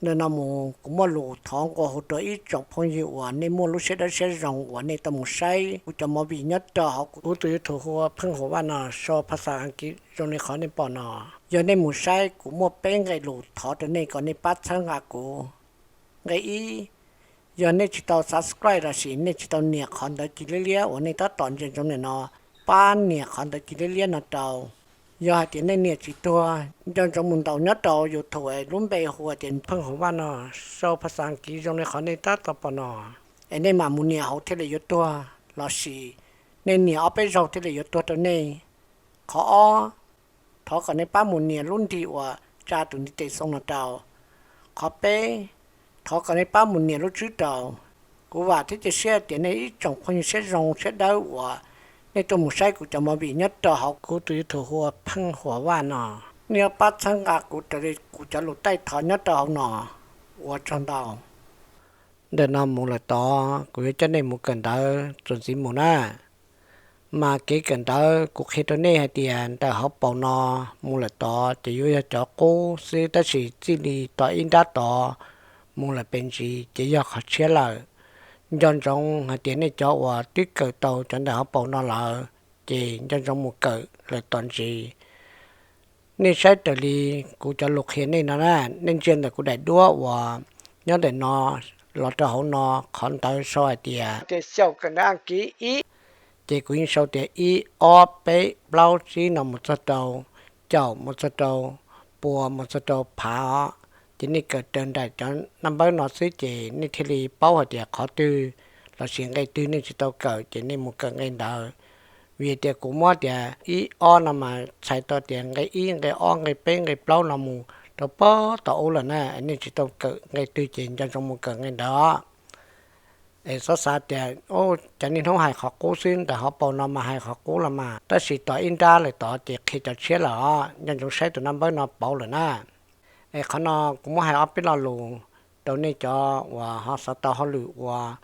Ntawm no mus kuv muaj lus thov nqua hu rau ib tsoom phooj ywg uas nej muaj lub siab dawb siab zoo uas nej tau mus saib kuv cov movie nyob rau hauv kuv tus YouTube hu ua Pheej Huam Vaj no sau phas xas Askiv zoo li qhov nej pom no. Yog nej mus saib kuv muaj peb nqe lus thov rau nej kom nej pab txhawb nqa kuv. Nqe ib, yog nej tsis tau subscribe lossis nej tsis tau nias qhov ntawv ci liab liab uas nej tab tom ntsia ntsoov ntawm no, pab nias qhov ntawv ci liab liab no rau. Yog hais tias nej nias tsis tuag, nco ntsoov mus ntaus nyob rau YouTube lub npe hu ua tias Pheej Huam Vaj no, sau phas xas Askiv zoo li qhov nej tab tom pom no, es nej mam mus nias hauv thiaj li yuav tuag, lossis nej nias ob peb zaug thiaj li yuav tuag rau nej. Qhov ob, thov kom nej pab mus nias lub ntiv uas tsa tus ntiv tes xoo no rau. Qhov peb, thov kom nej pab mus nias lub tswb rau. Kuv vam thiab cia siab tias nej ib tsoom phooj ywg siab zoo siab dawb uas nej tuaj mus saib kuv cov movie nyob rau hauv kuv tus YouTube hu ua Pheej Huam Vaj no, nej yuav pab txhawb nqa kuv raws li kuv cov lus taij thov nyob rau hauv no. Ua tsaug ntau. Ntawm no mus lawm tod kuv yuav coj nej mus kawm ntawv txuas ntxiv mus na. Mas kev kawm ntawv kuv qhia rau nej hais tias ntawm hauv paus no mus lawm tod ces yuav yog cov qub xwb, tab sis txij li tom ib nrab tod mus lawm pes ntsis ces yog qhov tshiab lawm. Nco ntsoov hais tias nej cov uas twb kawm tau cov ntawm hauv paus no lawm, ces nco ntsoov mus kawm lawm tom ntsis. Nej saib raws li kuv cov lus qhia nej no na, nej ntsia ntawm kuv daim duab uas nyob ntawm no los rau hauv no, qhov ntawd sau hais tias, tias xyaum kawm ntawv Askiv ib, ces kuv yeej sau tias ib, ob, peb, plaub, tsib no mus txog rau caum, mus txog rau pua, mus txog rau phav os. Ces nej kawm raws nraim cov naj npawb no xwb ces nej thiaj li paub hais tias qhov twg lossis nqe twg nej tsis tau kawm ces nej mus kawm nqe ntawd. Vim tias kuv muab tias ib ob no mas txhais tau tias nqe ib, nqe ob, nqe peb, nqe plaub no mus rau pog tom ub lawm na, nej tsis tau kawm nqe twg ces nco ntsoov mus kawm nqe ntawd os. Es txhob xav tias, o, cov niaj hnub hais qhov qub xwb, ntawm hauv paus no mas hais qhov qub los mas, tab sis tom ib nrab lawm tod ces qhia cov tshiab lawm os, nco ntsoov saib tus naj npawb no pauv lawm na. Es qhov no kuv muab hais ob peb lo lus rau nej cov uas ho xav tau hauj lwm uas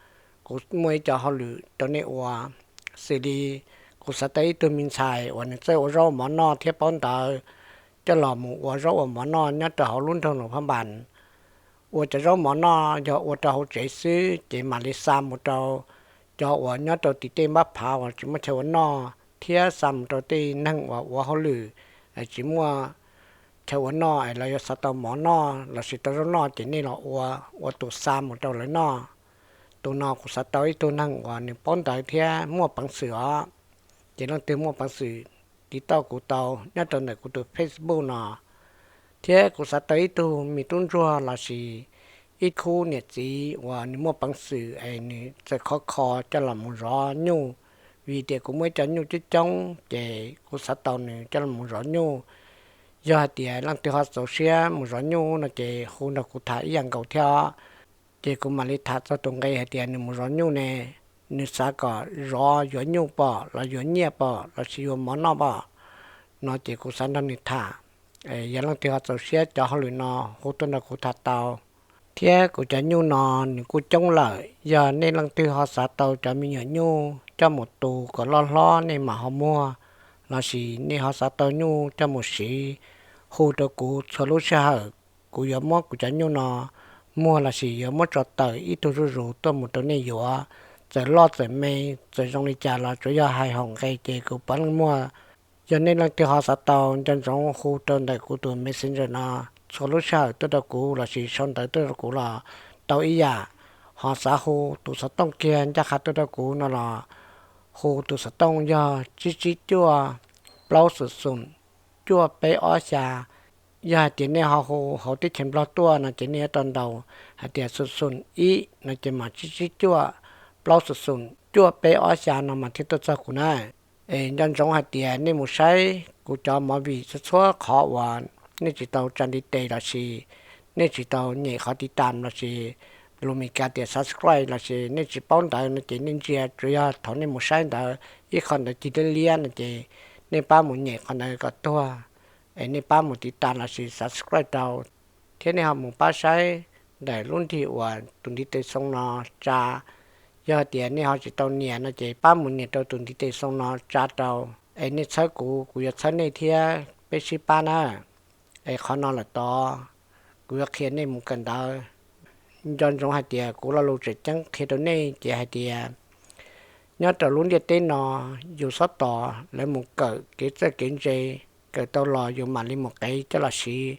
kuv muaj ib co hauj lwm rau nej ua, xws li kuv xav tau ib tug me ntxhais uas nws txawj ua zaub ua mov noj thiab paub ntawv coj los mus ua zaub ua mov noj nyob rau hauv lub nroog Luas Phab Npas, ua cov zaub mov noj yog ua rau hauv tsev xwb ces mam li xa mus rau cov uas nyob rau tim tej npab phav uas tsis muaj chaw ua noj, thiab xa mus rau tej neeg uas ua hauj lwm tsis muaj chaw ua noj es lawv yuav xav tau mov noj lossis tau zaub noj ces nej los ua, ua tus xa mus rau lawv noj. Tus no kuv xav tau ib tug neeg uas nws paub ntawv thiab muaj peev xwm os. Ces leej twg muaj peev xwm tiv tauj kuv tau nyob rau ntawm kuv tus Facebook no. Thiab kuv xav tau ib tug me tub ntsuag lossis ib khub niam txiv uas nws muaj peev xwm es nws txawm khov kho coj los mus zov nyuj, vim tias kuv muaj ib co nyuj coob coob ces kuv xav tau nws coj los mus zov nyuj. Yog hais tias leej twg ho txaus siab mus zov nyuj no ces hu nrog kuv tham ib yam nkaus thiab os. Ces kuv mam li tham txog tus nqe hais tias nws mus zov nyuj ne, nws xav kom zov yuav nyuj pom los yuav nyiaj pom lossis yuav mov noj pom no ces kuv xav nrog nws tham. Yog leej twg ho txaus siab cov hauj lwm no hu tuaj nrog kuv tham tau. Thiab kuv cov nyuj no nws kuj coob lawm, yog nej leej twg ho xav tau cov me nyuam nyuj coj mus tu kom loj hlob nej mam ho muag, lossis nej ho xav tau nyuj coj mus siv, hu rau kuv txhua lub sij hawm. Kuv yuav muab kuv cov nyuj no muag lossis yuav muab tso tawm ib tug zuj zus tuaj mus rau nej yuav. Txawm loj txawm me, txawm zoo li cas los tsuav yog hais haum nqe ces kuv puav leej muag. Yog nej leej twg ho xav tau nco ntsoov hu rau ntawm kuv tus Messenger no txhua lub sij hawm tuaj rau kuv lossis sau ntawv tuaj rau kuv los tau ib yam. Ho xav hu tus xov tooj kiag ncaj qha tuaj rau kuv no los hu tus xov tooj yog tsib tsib cuaj plaub xoom xoom cuaj peb ob xya. Yog hais tias nej ho hu hauv teb chaws Nplog tuaj no ces nej yuav tau ntaus hais tias xoom xoom ib no ces mam tsib tsib cuaj plaub xoom xoom cuaj peb ob xya no mas thiaj tuaj txog kuv na. Es nco ntsoov hais tias nej mus saib kuv cov movie txhua txhua qhov uas nej tsis tau tsa ntiv tes lossis nej tsis tau nyem qhov tiv tam lossis lus Meskas tias subscribe lossis nej tsis paub ntawv no ces nej ntsia tsuas yog thaum nej mus saib ntawd ib qho ntawd ci liab liab no ces nej pab mus nyem qhov ntawd kom tuag, es nej pab mus tiv tam lossis subscribe rau, thiab nej ho mus pab saib ntawm lub nrig uas tus ntiv tes xoo no tsa. Yog hais tias nej ho tsis tau nias no ces pab mus nias rau tus ntiv tes xoo no tsa rau, es nej txhawb kuv, kuv yuav txhawb nej thiab peb sib pab na. Es qhov no lawm tod, kuv yuav qhia nej mus kawm ntawv. Nco ntsoov hais tias kuv lo lus tseem ceeb qhia rau nej ces hais tias nyob rau lub ntiaj teb no yus txhob tos lawv mus kawm kev txawj kev ntse, kawm tau los yus mam li mus qev coj los siv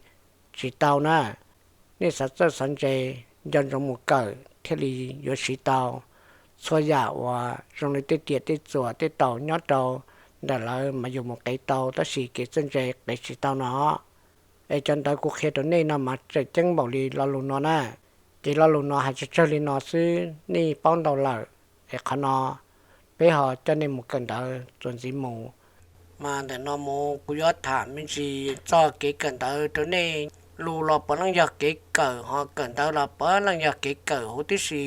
tsis tau na. Nej xav txawj xav ntse, nco ntsoov mus kawm thiaj li yuav siv tau. Txhua yam uas zoo li tej riam tej txuas tej taus nyob rau ntawm lawv mas yus mus qev tau tab sis kev txawj ntse qev tsis tau no. Es cov ntawv kuv qhia rau nej no mas tseem ceeb npaum li lo lus no na. Ces lo lus no hais tsawg tsawg li no xwb nej paub ntau lawm, es qhov no peb ho coj nej mus kawm ntawv txuas ntxiv mus. Mas ntawm no mus kuv yuav tham me ntsis txog kev kawm ntawv rau nej. Lus los puav leej yog kev kawm, ho kawm ntawv los puav leej yog kev kawm huv tib si.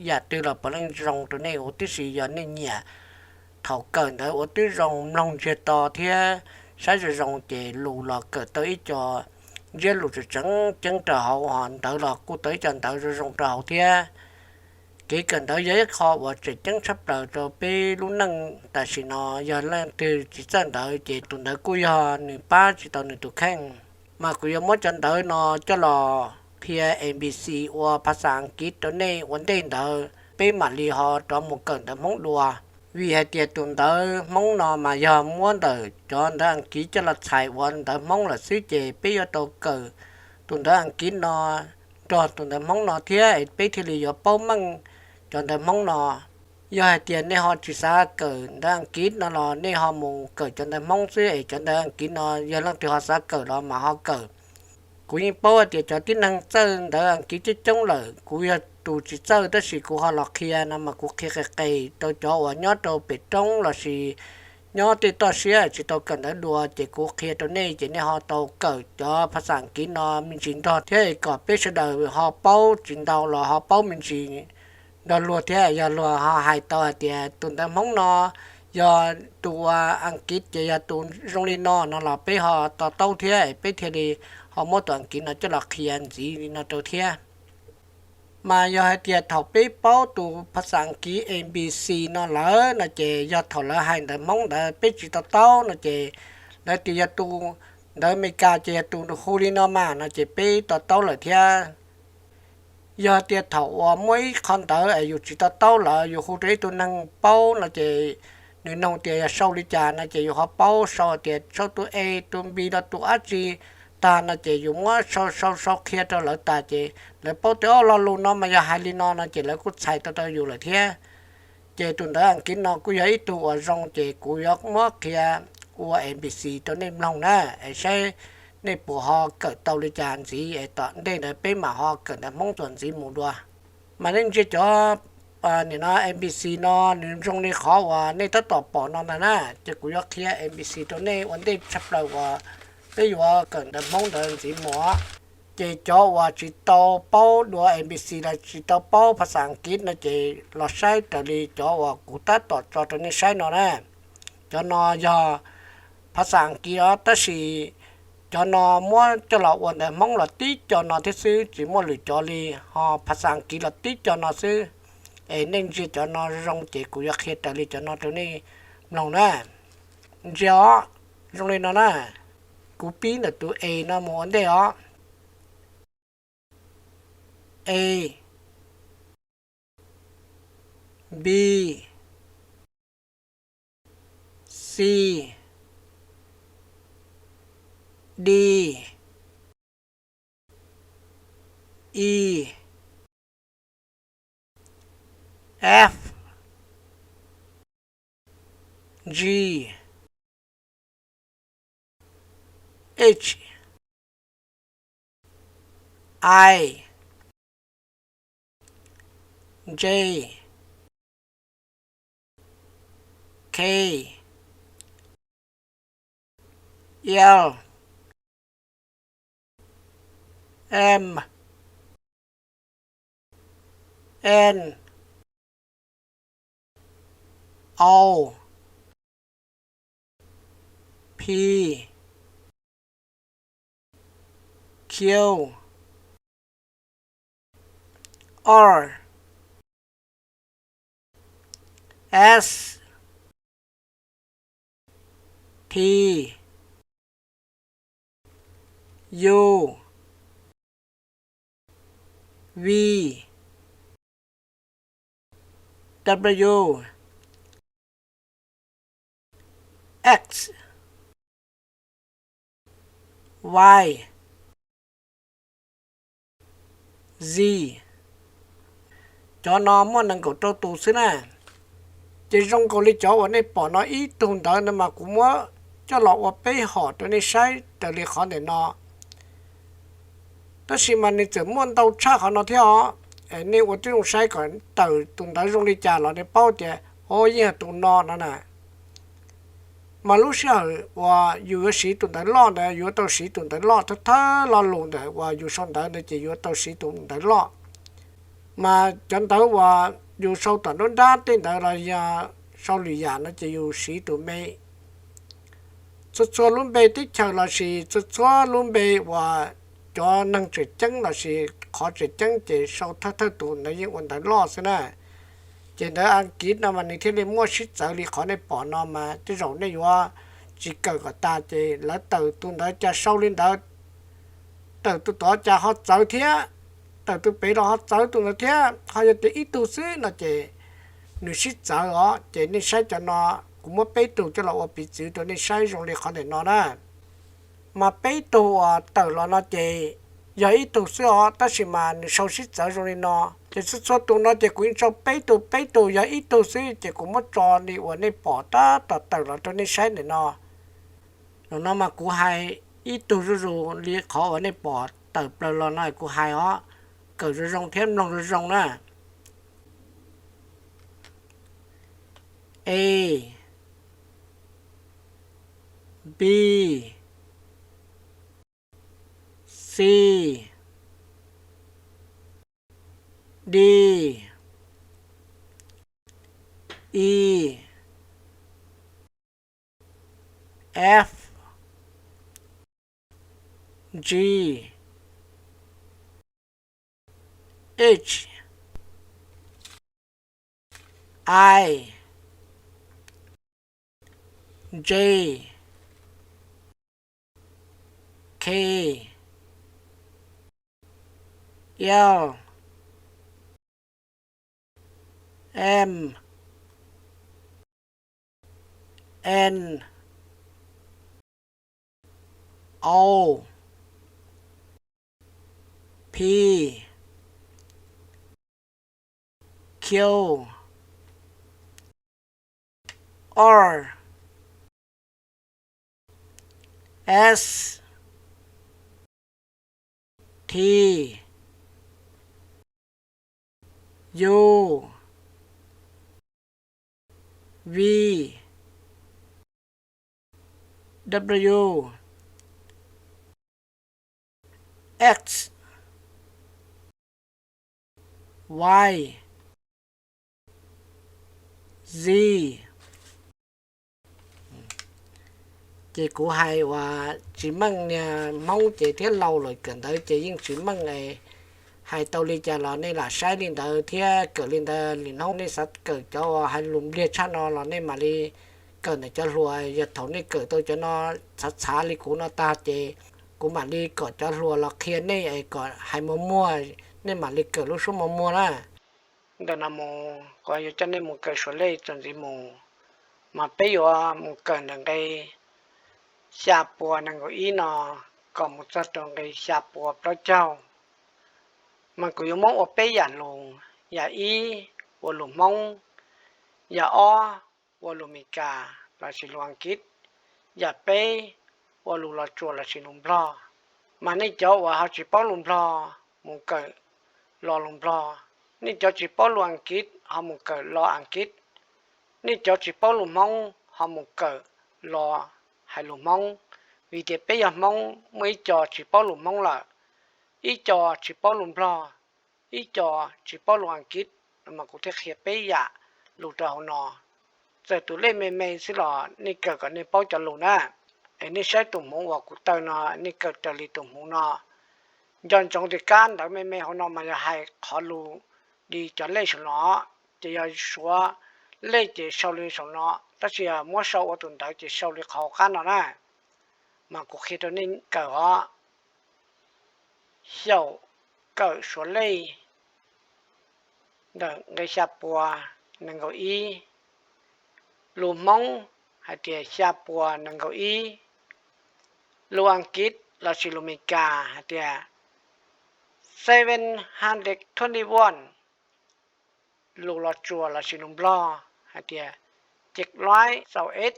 Yam twg los puav leej zoo rau nej huv tib si yog nej nyiam. Thaum kawm ntawv ua twb zoo mloog ntsiag to thiab saib zoo zoo ces lus los kawm tau ib co ntsiab lus tseem ceeb rau hauv, ho ntawv los kuj tau ib co ntawv zoo zoo rau hauv thiab. Kev kawm ntawv yog ib qho uas tseem ceeb tshaj plaws rau peb lub neej tam sim no. Yog leej twg tsis txawj ntawv ces tus ntawd kuj yog nws pab tsis tau nws tus kheej. Mas kuv yuav muab cov ntawv no coj los qhia A B C ua phas xas Askiv rau nej ua ntej ntawd peb mam li ho rov mus kawm ntawv Hmoob dua. Vim hais tias tus ntawv Hmoob no mas yog muab ntawm cov ntawv Askiv coj los txhais ua ntawv Hmoob lawm xwb ces peb yuav tau kawm tus ntawv Askiv no nrog tus ntawv Hmoob no thiab peb thiaj li yuav paub meej cov ntawv Hmoob no. Yog hais tias nej ho tsis xav kawm ntawv Askiv no los nej ho mus kawm cov ntawv Hmoob xwb es cov ntawv Askiv no yog leej twg ho xav kawm los mas ho kawm. Kuv yeej paub hais tias cov tib neeg txawj ntawv Askiv coob coob lawm, kuv yog tus tsis txawj tab sis kuv ho los qhia no mas kuv qhia qis qis rau cov uas nyob rau pem roob lossis nyob tej toj siab tsis tau kawm ntawv dua ces kuv qhia rau nej ces nej ho tau kawm cov phas xas Askiv no me ntsis nrog thiab kom peb sawv daws ho paub tsis ntau los ho paub me ntsis nrog luag thiab. Yog luag ho hais tau hais tias tus ntawv Hmoob no yog tus uas Askiv ces yog tus zoo li no no los peb ho to taub thiab peb thiaj li ho muab tus Askiv no coj los qhia ntxiv li no rau thiab. Mas yog hais tias thaum peb paub tus phas xas Askiv A B C no lawm no ces yog thaum lawv hais ntawv Hmoob ntawd peb tsis to taub no ces lawv tias yog tus ntawv Amelikas ces yog tus hu li no mas no ces peb to taub lawm thiab. Yog tias thaum uas muaj ib qho ntawv es yus tsis to taub lawm yus hu rau ib tug neeg paub no ces nws nug tias yog sau li cas no ces yus ho paub sau tias sau tus A tus B los tus dab tsi tag no ces yus muab sau sau sau qhia rau lawv tas ces lawv paub tias o lo lus no mas yog hais li no no ces lawv kuj txhais tau rau yus lawm thiab. Ces tus ntawv Askiv no kuj yog ib tug uas zoo ces kuv yuav muab qhia ua A B C rau nej mloog na, es saib nej puas ho kawm tau li cas ntxiv es tom ntej ntawd peb mam ho kawm ntawv Hmoob txuas ntxiv mus dua. Mas nej ntsia cov nim no A B C no nws zoo li qhov uas nej tab tom pom no ntag na, ces kuv yuav qhia A B C rau nej ua ntej tshaj plaws uas peb yuav kawm ntawv Hmoob ntawd ntxiv mus. Ces cov uas tsis tau paub dua A B C los tsis tau paub phas xas Askiv no ces los saib raws li cov uas kuv tab tom tso rau nej saib no na. Cov no yog phas xas Askiv os, tab sis cov no muab coj los ua ntawv Hmoob los tib co no thiab xwb, tsis muaj lwm cov li, ho phas xas Askiv los tib co no xwb. Es nej ntsia cov no zoo ces kuv yuav qhia raws li cov no rau nej mloog na. Ntsia os, zoo li no na, kuv pib ntawm tus A no mus ua ntej os. A, B, C, D, E, F, G, H, I, J, K, L, M, N, O, P, Q, R, S, T, U, V, W, X, Y, Z. Cov no muaj nees nkaum rau tus xwb na. Ces zoo nkaus li cov uas nej pom no ib tug ntawv no mas kuv muab coj los ua peb hom rau nej saib raws li qhov ntawm no. Tab sis mas nws txawm muaj ntau tshaj qhov no thiab os. Nej ua tib zoo saib kom tawm tus ntawv zoo li cas los nej paub tias, o, yeej yog tus no no na. Mas lub sij hawm uas yus yuav siv tus ntawv loj ntawd, yuav tau siv tus ntawv loj, thawj thawj lo lus ntawm uas yus sau ntawv ntawd ces yuav tau siv tus ntawv loj. Mas cov ntawv uas yus sau tom nruab nrab tej ntawd los yog sau lwm yam no ces yus siv tus me. Txhua txhua lub npe teb chaws los sis txhua txhua lub npe uas cov neeg tseem ceeb los sis qhov tseem ceeb ces sau thawj thawj tus ntawd yeej ua ntawv loj xwb na. Ces ntawv Askiv no mas nws thiaj li muaj sib txawv li qhov nej pom no mas tej zaum nej yuav tsis kawm kom tas ces lawv tawm tus ntawd cas sau li ntawd, tawm tus tod cas ho txawv thiab, tawm tus pem los ho txawv tus ntawd thiab, ho yog tias ib tug xwb no ces nws sib txawv os. Ces nej saib cov no, kuv muab peb tug coj los ua piv txwv rau nej saib zoo li qhov ntawm no na. Mas peb tug uas tawm los no ces yog ib tug xwb os, tab sis mas nws sau sib txawv zoo li no. Ces txhua txhua tus no ces kuv yeej tso peb tug, peb tug yog ib tug xwb ces kuv muab tso li uas nej pom tab tom tawm los rau nej saib ntawm no. Ntawm no mas kuv hais ib tug zuj zus li qhov uas nej pom tawm plaws los no kuv hais os, kawm zoo zoo thiab mloog zoo zoo na. A, B, C, D, E, F, G, H, I, J, K, L, M, N, O, P, Q, R, S, T, U, V, W, X, Y, Z. Ces kuv hais uas tsis meej niag Hmoob ces thiab laus lawm kawm ntawv ces yeej tsis meej. Hais tau li cas los nej lam saib li ntawd thiab kawm li ntawd. Lwm hnub nej xav kawm cov uas hais lus Npliag tshaj no los nej mam li kawm ntawm cov hluas. Yog thaum nej kawm tau cov no txhav txhav li kuv no tag ces kuv mam li kom cov hluas los qhia nej es kom hais muag muag, nej mam li kawm lub suab muag muag na. Ntawm no mus kuv yuav coj nej mus kawm suav lej txuas ntxiv mus, mas peb yuav mus kawm ntawm nqe xya pua nees nkaum ib no kom mus txog rau nqe xya pua plaub caug. Mas kuv yuav muab ua peb yam lus: yam ib ua lus Hmoob, yam ob ua lus Meskas los sis lus Askiv, yam peb ua lus Los Tsuas los sis lus Nplog. Mas nej cov uas ho tsis paub lus Nplog mus kawm los lus Nplog, nej cov tsis paub lus Askiv ho mus kawm los Askiv, nej cov tsis paub lus Hmoob ho mus kawm los hais lus Hmoob. Vim tias peb yog Hmoob, muaj ib co tsis paub lus Hmoob lawm, ib co tsis paub lus Nplog, ib co tsis paub lus Askiv. Mas kuv thiaj qhia peb yam lus rau hauv no. Txawm tus lej me me xwb los nej kawm kom nej paub cov lus na. Es nej saib tus hmoov uas kuv taw no, nej kawm raws li tus hmoov no. Nco ntsoov tias kab ntawv me me hauv no mas yog hais qhov lus li cov lej saum no, ces yog suav lej ces sau li saum no, tab sis yog muab sau ua tus ntawv ces sau li qhov hauv qab no na. Mas kuv qhia rau nej kawm os. Xyaum kawm suav lej. ntawm nqe xya pua nees nkaum ib. Lus Hmoob hais tias xya pua nees nkaum ib. Lus Askiv lossis lus Meskas hais tias seven hundred twenty-one. Lus Los Tsuas lossis lus Nplog hais tias cek loib xaus ib.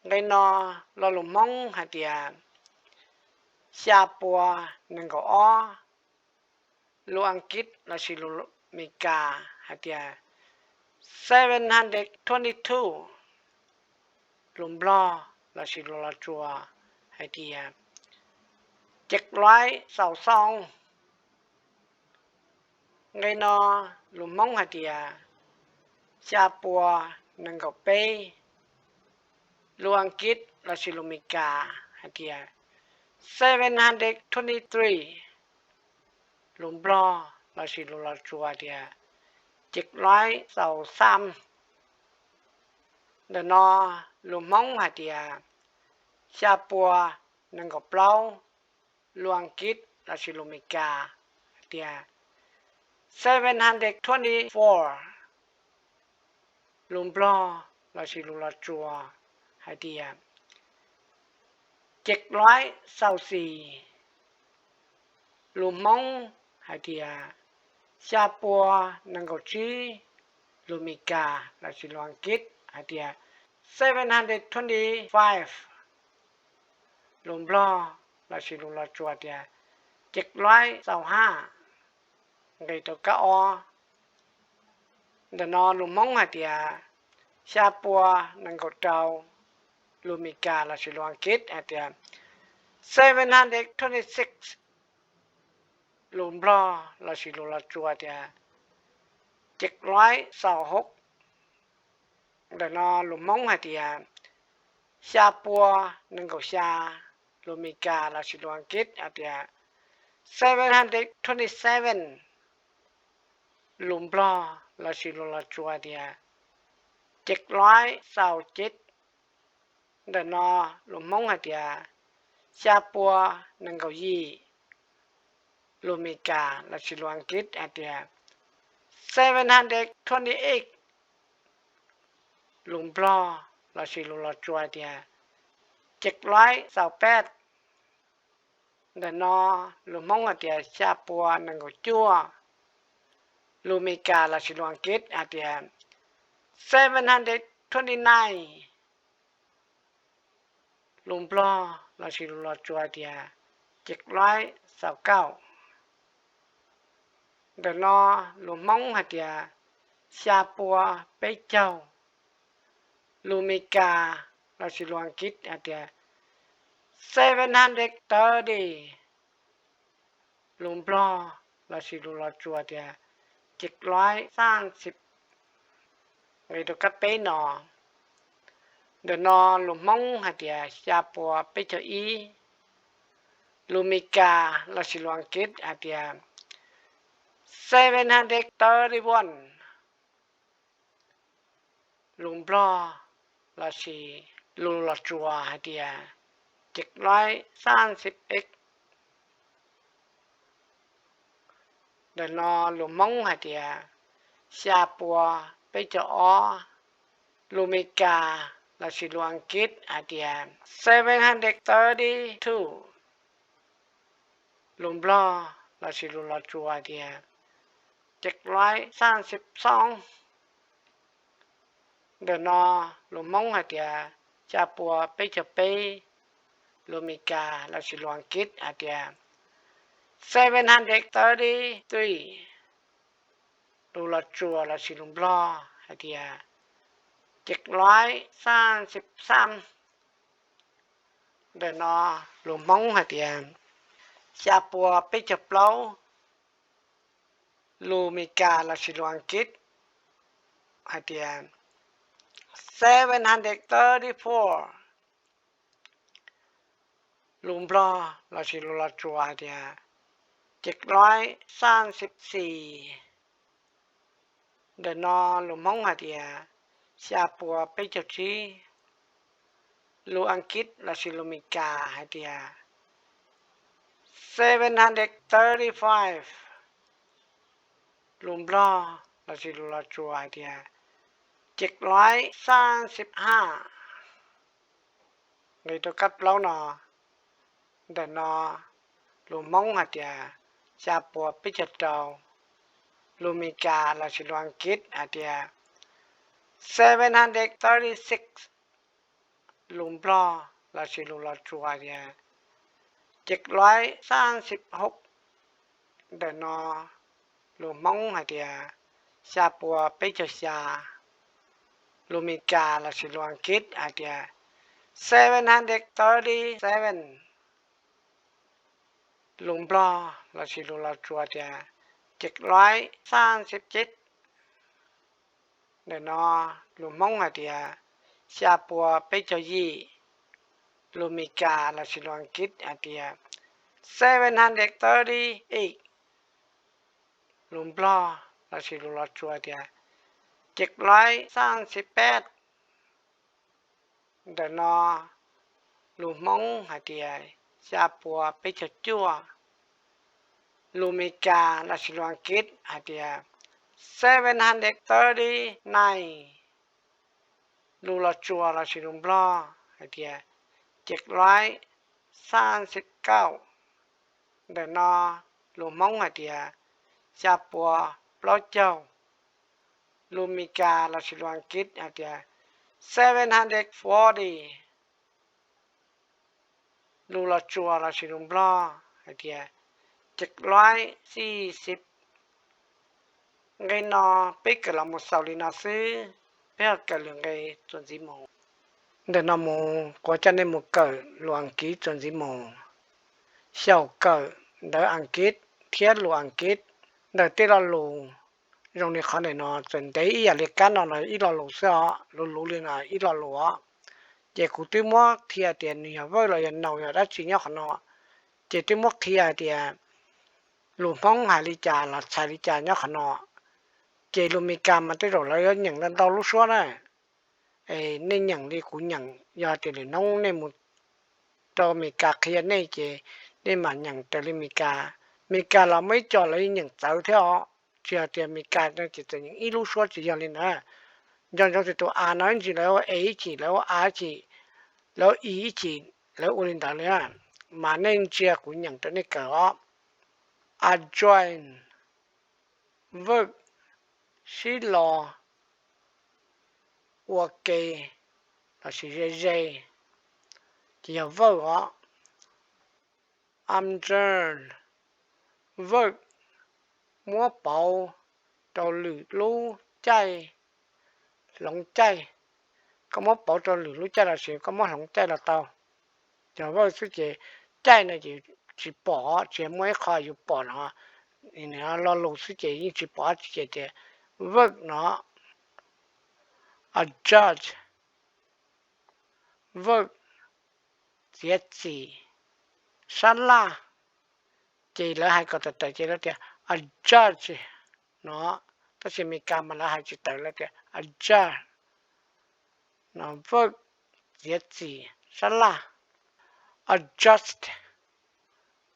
Nqe no lo lus Hmoob hais tias xya pua nees nkaum ob. Lus Askiv lossis lus Meskas hais tias seven hundred twenty-two. Lus Nplog lossis lus Los Tsuas hais tias cek loib xaus xoo. Nqe no lus Hmoob hais tias xya pua nees nkaum peb. Lus Askiv lossis lus Meskas hais tias seven hundred twenty-three. Lus Nplog lossis lus Los Tsuas tias cek loib xaus xam. Ntawm no lus Hmoob hais tias xya pua nees nkaum plaub. Lus Askiv lossis lus Meskas hais tias seven hundred twenty-four. Lus Nplog lossis lus Los Tsuas hais tias cek loib xaus xis. Lus Hmoob hais tias xya pua nees nkaum tsib. Lus Meskas lossis lus Askiv hais tias seven hundred twenty-five. Lus Nplog lossis lus Los Tsuas tias cek loib xaus haj. Nqe rau kab ob. Ntawm no lus Hmoob hais tias xya pua nees nkaum rau. Lus Meskas lossis lus Askiv hais tias seven hundred twenty-six. Lus Nplog lossis lus Los Tsuas tias cek loib xaus haj. Ntawm no lus Hmoob hais tias xya pua nees nkaum xya. Lus Meskas lossis lus Askiv hais tias seven hundred twenty-seven. Lus Nplog lossis lus Los Tsuas tias cek loib xaus ceb. Ntawm no lus Hmoob hais tias xya pua nees nkaum yim. Lus Meskas lossis lus Askiv hais tias seven hundred twenty-eight. Lus Nplog lossis lus Los Tsuas tias cek loib xaus peb. Ntawm no lus Hmoob hais tias xya pua nees nkaum cuaj. Lus Meskas lossis lus Askiv hais tias seven hundred twenty-nine. Lus Nplog lossis lus Los Tsuas tias cek loib xaus kaum. Ntawm no lus Hmoob hais tias xya pua peb caug. Lus Meskas lossis lus Askiv hais tias seven hundred thirty. Lus Nplog lossis lus Los Tsuas tias cek loib xaj xib. Nqe rau kab peb no. Ntawm no lus Hmoob hais tias xya pua peb caug ib. Lus Meskas lossis lus Askiv hais tias seven hundred thirty-one. Lus Nplog lossis lus Los Tsuas hais tias cek loib xaj xib ib. Ntawm no lus Hmoob hais tias xya pua peb caug ob. Lus Meskas lossis lus Askiv hais tias seven hundred thirty-two. Lus Nplog lossis lus Los Tsuas tias cek loib xaj xib xoob. Ntawm no lus Hmoob hais tias xya pua peb caug peb. Lus Meskas lossis lus Askiv hais tias seven hundred thirty-three. Lus Los Tsuas lossis lus Nplog hais tias cek loib xaj xib xab. Ntawm no lus Hmoob hais tias xya pua peb caug plaub. Lus Meskas lossis lus Askiv hais tias seven hundred thirty-four. Lus Nplog lossis lus Los Tsuas hais tias cek loib xaj xib xis. Ntawm no lus Hmoob hais tias xya pua peb caug tsib. Lus Askiv lossis lus Meskas hais tias seven hundred thirty-five. Lus Nplog lossis lus Los Tsuas hais tias เจ็ดร้อยสามสิบห้า. Nqis rau kab plaub no, ntawm no lus Hmoob hais tias xya pua peb caug rau, lus Meskas lossis lus Askiv hais tias seven hundred thirty six, lus Nplog lossis lus Los Tsuas hais tias เจ็ดร้อยสามสิบหก. Ntawm no lus Hmoob hais tias xya pua peb caug xya, lus Meskas lossis lus Askiv hais tias seven hundred thirty seven, lus Nplog lossis lus Los Tsuas tias เจ็ดร้อยสามสิบเจ็ด. Ntawm no lus Hmoob hais tias xya pua peb caug yim, lus Meskas lossis lus Askiv hais tias seven hundred thirty eight, lus Nplog lossis lus Los Tsuas tias เจ็ดร้อยสามสิบแปด. Ntawm no lus Hmoob hais tias xya pua peb caug cuaj, lus Meskas lossis lus Askiv hais tias seven hundred thirty nine, lus Los Tsuas lossis lus Nplog hais tias เจ็ดร้อยสามสิบเก้า. Ntawm no lus Hmoob hais tias xya pua plaub caug, lus Meskas lossis lus Askiv hais tias seven hundred forty, lus Los Tsuas lossis lus Nplog hais tias เจ็ดร้อยสี่สิบ. Nqe no peb kawm los mus xaus li no xwb, peb ho kawm lwm nqe txuas ntxiv mus. Ntawm no mus kuv coj nej mus kawm lus Askiv txuas ntxiv mus. Xyaum kawm ntawv Askiv thiab lus Askiv ntawm tej lo lus zoo li qhov ntawm no txawm ntev ib yam li kab no los ib lo lus xwb os, luv luv li no ib lo lus os. Ces kuv twb muab qhia tias nws yog verb los yog noun yog dab tsi nyob qhov no. Ces twb muab qhia tias lus Hmoob hais li cas los txhais li cas nyob qhov no. Ces lus Meskas mas tej zaum lawv yuav nyeem ntau ntau lub suab na. Es nej nyeem li kuv nyeem, yog tias lwm hnub nej mus rau Meskas qhia nej ces nej mam nyeem raws li Meskas. Meskas los muaj ib co lawv nyeem txawv thiab os, tsis hais tias Meskas no ces txawm nyeem ib lub suab tsis yog li ntawd. Nco ntsoov tias tus a no ib ntsis lawv ua e ib chim, lawv ua a ib chim, lawv ua i ib chim, lawv ua li ntawd li. Mas nej ntsia kuv nyeem rau nej kawm os. Adjoin, verb, sib los, ua ke lossis ze ze, ces yog verb os. Adjourn, verb, muab pauv rau lwm lub caij, hloov caij. Koj muab pauv rau lwm lub caij lossis koj muab hloov caij los tau. Cov verb xwb ces caij no ces tsis pom, tsis muaj ib qho yus pom no. Lo lus xwb ces yeej tsis pom dab tsi ces tias verb no. Adjust, verb, txiav txim, sab laj. Ces lawv hais kom tawm tawm ces lawv tias adjust no, tab sis Meskas mas lawv hais tsis tawm, lawv tias adjust no, verb, txiav txim, sab laj. Adjust,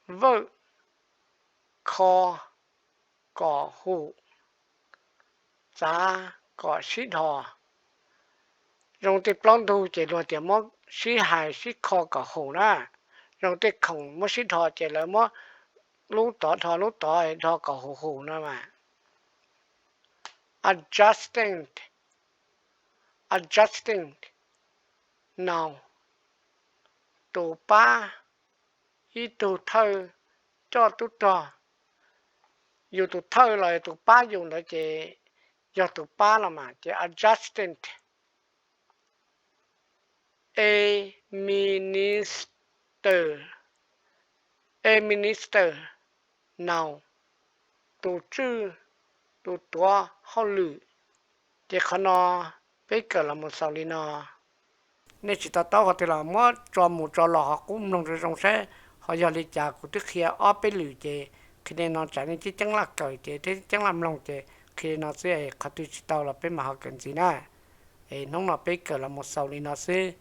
verb, kho, kom hum, txav kom sib dhos. Zoo tej plaub ntug ces luag tias muab sib hais sib kho kom hum na. Zoo tej khoom muab sib dhos ces lawv muab lub tod dhos lub tod, dhos kom hum hum no mas. Adjusting, adjusting noun, tus pab, ib tug thawj coj tub rog. Yus tus thawj los yog tus pab yus ntawd ces yog tus pab los mas ces adjusting. Administer, administer noun, tus tswj, tus tuav hauj lwm. Ces qhov no peb kawm los mus xaus li no. Nej tsis to taub qhov twg los muab tso mus tso los ho qub mloog zoo zoo saib ho yog li cas. Kuv twb qhia ob peb lwm ces qhia li no tsam nej ceeb ceeb laj kawm ces thiab ceeb laj mloog ces qhia li no xwb, qhov twg tsis tau los peb mam ho kawm ntxiv na. Es hnub no peb kawm los mus xaus li no xwb.